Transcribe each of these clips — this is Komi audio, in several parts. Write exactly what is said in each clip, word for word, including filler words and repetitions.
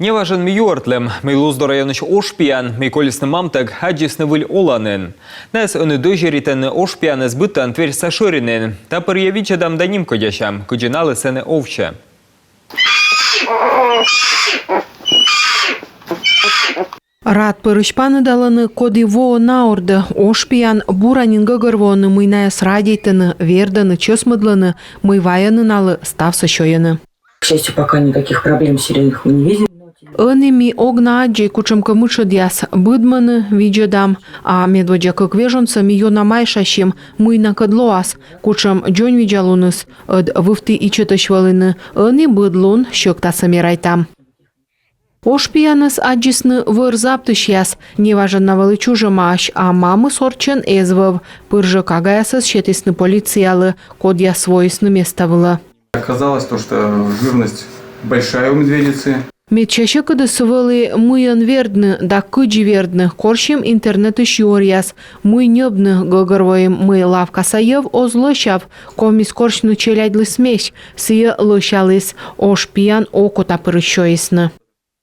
Неважӧн ми юӧртлім, мый Луздор районысь ошпиян, мый колисны мамтӧг, аддзисны выль оланін. Найӧс ӧні дӧзьӧритӧны ошпиянӧс быдтан Тверьса шӧринын. Та пӧрйӧ видзӧдам да нимкодясям, кыдзи налы сэні овсьӧ. Рад пӧрысь паныдалӧны, коді воӧ на ордӧ. Ошпиян бура нин гӧгӧрвоӧны, мый найӧс радейтӧны, вердӧны, чӧсмӧдлӧны, мый вайӧны налы, ставсӧ сёйӧны. К счастью, пока никаких проблем серьёзных мы не видим. Ӧні ми ог на аддзӧй кутшӧмкӧ мытшӧдъяс, быдмӧны, видзӧдам. А медводдза кык вежонсӧ ми ёна майшасим, мый накӧд лоас, кутшӧм дзоньвидзалуныс, ӧд вывті ичӧтӧсь вӧліны. Ӧні быд лун сьӧктасӧ мерайтам. Ошпиянӧс аддзисны вӧр заптысьяс. Неважӧн на вӧлі чужӧмаӧсь, а мамыс орччӧн эз вӧв. Пыр жӧ кагаясӧс сетісны полициялы, кодъяс воисны места вылӧ. Оказалось то, что жирность большая у медведицы. Медся сьӧкыдыс вӧлі, мыйӧн вердны да кыдзи вердны. Корсим интернетысь юӧръяс, мый ньӧбны. Гӧгӧрвоим, мый лавкаса йӧв оз лӧсяв. Ковмис корсьны челядьлы смесь, сійӧ лӧсяліс. Ошпиян окотапырысь сёйисны.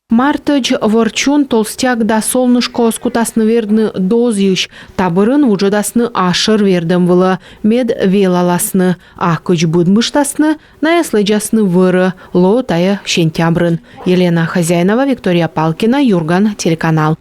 Мартӧдз, вӧрчун, толстяк да солнышкоӧс кутасны вердны дозйысь. Та бӧрын вуджӧдасны асшӧр вердӧм вылӧ, мед велаласны. А кыдз быдмыштасны, найӧс лэдзасны вӧрӧ. Лоӧ тайӧ сентябрын. Елена Хозяинова, Виктория Палкина, «Юрган» телеканал.